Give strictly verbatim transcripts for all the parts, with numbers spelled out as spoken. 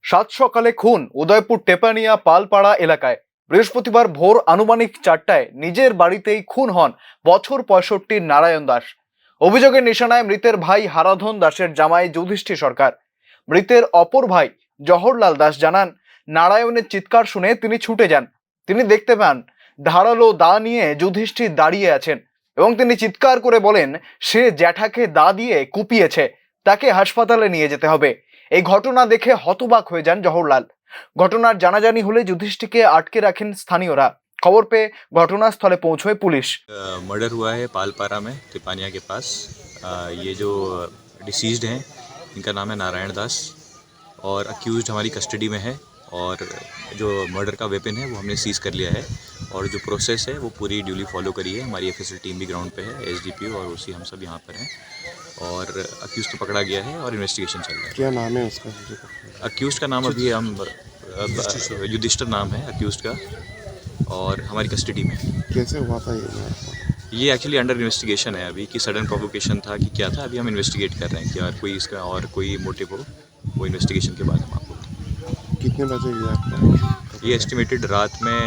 সাত সকালে খুন উদয়পুর টেপানিয়া পালপাড়া এলাকায়। বৃহস্পতিবার ভোর আনুমানিক চারটায় নিজের বাড়িতেই খুন হন বছর পঁয়ষট্টির নারায়ণ দাস। অভিযোগের নিশানায় মৃতের ভাই হারাধন দাসের জামাই যুধিষ্ঠির সরকার। মৃতের অপর ভাই জহরলাল দাস জানান, নারায়ণের চিৎকার শুনে তিনি ছুটে যান। তিনি দেখতে পান ধারালো দা নিয়ে যুধিষ্ঠির দাঁড়িয়ে আছেন এবং তিনি চিৎকার করে বলেন, সে জ্যাঠাকে দা দিয়ে কুপিয়েছে, তাকে হাসপাতালে নিয়ে যেতে হবে। এই ঘটনা দেখে হতবাক হয়ে যান জহরলাল। ঘটনার জানাজানি হলে যুধিষ্ঠিরকে আটকে রাখেন স্থানীয়রা। খবর পেয়ে ঘটনাস্থলে পৌঁছয় পুলিশ। मर्डर हुआ है पालपारा में टिपानिया के पास। अ, ये जो डिसीज्ड हैं, इनका नाम है नारायण दास और अक्यूज्ड हमारी कस्टडी में है और जो मर्डर का वेपन है वो हमने सीज कर लिया है और जो प्रोसेस है वो पूरी ड्यूली फॉलो करी है। हमारी एफएसएल टीम भी ग्राउंड पे है, एसडीपीओ और ओसी हम सब यहाँ पर हैं और अक्यूज तो पकड़ा गया है और इन्वेस्टिगेशन चल रहा है। क्या नाम है उसका, मुझे पता नहीं। अक्यूज का नाम अभी हम अ, युधिष्ठिर नाम है अक्यूज का और हमारी कस्टडी में है। कैसे हुआ था ये मैटर? ये एक्चुअली अंडर इन्वेस्टिगेशन है अभी कि सडन प्रोवोकेशन था कि क्या था। अभी हम इन्वेस्टिगेट कर रहे हैं कि और कोई इसका और कोई मोटिव हो, वो इन्वेस्टिगेशन के बाद हम आपको बताएंगे। कितने बजे ये आपका? ये एस्टिमेटेड रात में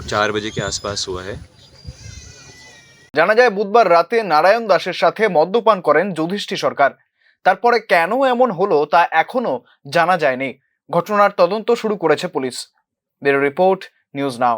चार बजे के आसपास हुआ है। জানা যায়, বুধবার রাতে নারায়ণ দাসের সাথে মদ্যপান করেন যুধিষ্ঠির সরকার। তারপরে কেন এমন হলো, তা এখনো জানা যায়নি। ঘটনার তদন্ত শুরু করেছে police. Bureau report, news now.